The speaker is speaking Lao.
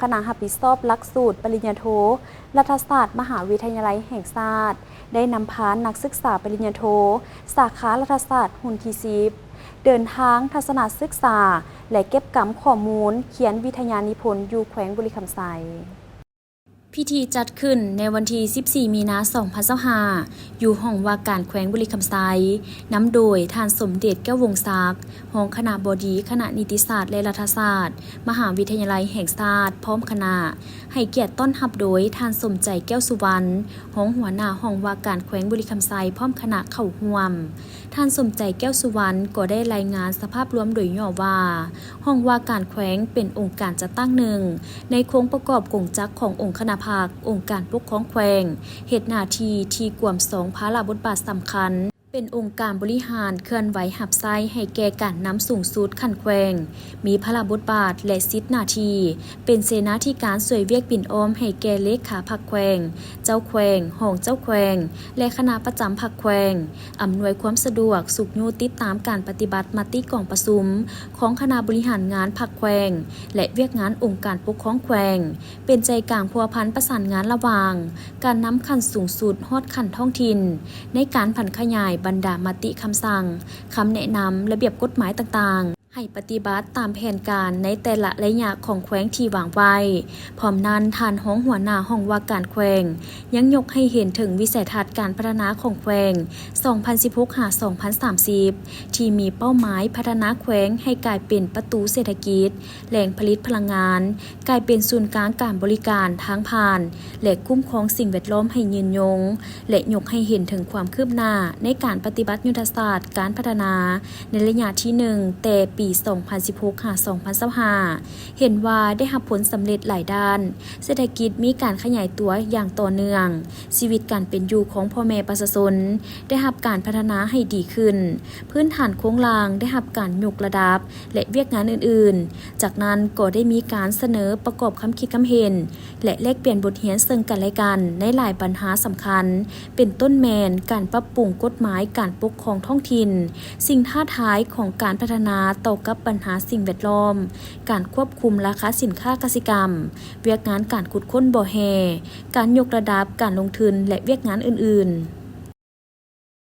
ຄະນະຮັບຜິດຊອບຫຼັກສູດປະລິນຍາໂທ ລັດຖະສາດ ມະຫາວິທະຍາໄລແຫ່ງຊາດ ໄດ້ນຳພານັກສຶກສາປະລິນຍາໂທ ສາຂາລັດຖະສາດ ຮຸ່ນທີສິບ ເດີນທາງທັດສະນະສຶກສາ ແລະ ເກັບກຳຂໍ້ມູນຂຽນວິທະຍານິພົນຢູ່ແຂວງບໍລິຄຳໄຊ. ພິທີຈັດຂຶ້ນໃນວັນທີສິບສີ່ ມີນາ ສອງພັນຊາວຫ້າ ຢູ່ຫ້ອງວ່າການແຂວງບໍລິຄຳໄຊ, ນຳໂດຍທ່ານສົມເດດ ແກ້ວວົງສັກ ຮອງຄະນະບໍດີຄະນະນິຕິສາດ ແລະ ລັດຖະສາດ ມະຫາວິທະຍາໄລແຫ່ງຊາດ ພ້ອມຄະນະ, ໃຫ້ກຽດຕ້ອນຮັບໂດຍທ່ານສົມໃຈ ແກ້ວສຸວັນ ຮອງຫົວໜ້າຫ້ອງວ່າການແຂວງບໍລິຄຳໄຊ ພ້ອມຄະນະເຂົ້າຮ່ວມ. ທ່ານສົມໃຈ ແກ້ວສຸວັນ ກໍໄດ້ລາຍງານສະພາບລວມໂດຍຫຍໍ້ວ່າ ຫ້ອງວ່າການແຂວງເປັນອົງການຈັດຕັ້ງໜຶ່ງໃນໂຄງປະກອບກົງຈັກຂອງອົງຄະນະພັກ, ອົງການປົກຄອງແຂວງ, ເຮັດໜ້າທີ່ທີ່ກວມສອງພາລະບົດບາດສຳຄັນ, ເປັນອົງການບໍລິຫານເຄື່ອນໄຫວຮັບໃຊ້ໃຫ້ແກ່ການນຳສູງສຸດຂັ້ນແຂວງ, ມີພາລະບົດບາດ ແລະ ສິດໜ້າທີ່ເປັນເສນາທິການຊ່ວຍວຽກປິ່ນອ້ອມໃຫ້ແກ່ເລຂາພັກແຂວງ, ເຈົ້າແຂວງ, ຮອງເຈົ້າແຂວງ ແລະ ຄະນະປະຈຳພັກແຂວງ, ອຳນວຍຄວາມສະດວກ, ຊຸກຍູ້ຕິດຕາມການປະຕິບັດມະຕິກອງປະຊຸມຂອງຄະນະບໍລິຫານງານພັກແຂວງ ແລະ ວຽກງານອົງການປົກຄອງແຂວງ, ເປັນໃຈກາງພົວພັນປະສານງານລະຫວ່າງການນຳຂັ້ນສູງສຸດຮອດຂັ້ນທ້ອງຖິ່ນ ໃນການຜັນຂະຫຍາຍບັນດາມະຕິຄຳສັ່ງ, ຄຳແນະນຳ, ລະບຽບກົດໝາຍຕ່າງໆ ໃຫ້ປະຕິບັດຕາມແຜນການໃນແຕ່ລະໄລຍະຂອງແຂວງທີ່ວາງໄວ້. ພ້ອມນັ້ນ, ທ່ານຮອງຫົວໜ້າຫ້ອງວ່າການແຂວງ ຍັງຍົກໃຫ້ເຫັນເຖິງວິໄສທັດການພັດທະນາຂອງແຂວງ ສອງພັນສິບຫົກ ຫາ ສອງພັນສາມສິບ ທີ່ມີເປົ້າໝາຍພັດທະນາແຂວງໃຫ້ກາຍເປັນປະຕູເສດຖະກິດ, ແຫຼ່ງຜະລິດພະລັງງານ, ກາຍເປັນສູນກາງການບໍລິການທາງຜ່ານ ແລະ ຄຸ້ມຄອງສິ່ງແວດລ້ອມໃຫ້ຍືນຍົງ ແລະ ຍົກໃຫ້ເຫັນເຖິງຄວາມຄືບໜ້າໃນການປະຕິບັດຍຸດທະສາດການພັດທະນາ ໃນໄລຍະທີໜຶ່ງ ແຕ່ປີສອງພັນສິບຫົກ ຫາ ສອງພັນຊາວຫ້າ ເຫັນວ່າໄດ້ຮັບຜົນສຳເລັດຫຼາຍດ້ານ, ເສດຖະກິດມີການຂະຫຍາຍຕົວຢ່າງຕໍ່ເນື່ອງ, ຊີວິດການເປັນຢູ່ຂອງພໍ່ແມ່ປະຊາຊົນໄດ້ຮັບການພັດທະນາໃຫ້ດີຂຶ້ນ, ພື້ນຖານໂຄງລ່າງໄດ້ຮັບການຍົກລະດັບ ແລະ ວຽກງານອື່ນໆ. ຈາກນັ້ນກໍໄດ້ມີການສະເໜີປະກອບຄຳຄິດຄຳເຫັນ ແລະ ແລກປ່ຽນບົດຮຽນເຊິ່ງກັນແລະກັນໃນຫຼາຍບັນຫາສຳຄັນ, ເປັນຕົ້ນແມ່ນການປັບປຸງກົດໝາຍການປົກຄອງທ້ອງຖິ່ນ, ສິ່ງທ້າທາຍຂອງການພັດທະນາຕໍ່ກັບບັນຫາສິ່ງແວດລ້ອມ, ການຄວບຄຸມລາຄາສິນຄ້າກະສິກຳ, ວຽກງານການຂຸດຄົ້ນບໍ່ແຮ່, ການຍົກລະດັບການລົງທຶນ ແລະ ວຽກງານອື່ນໆ.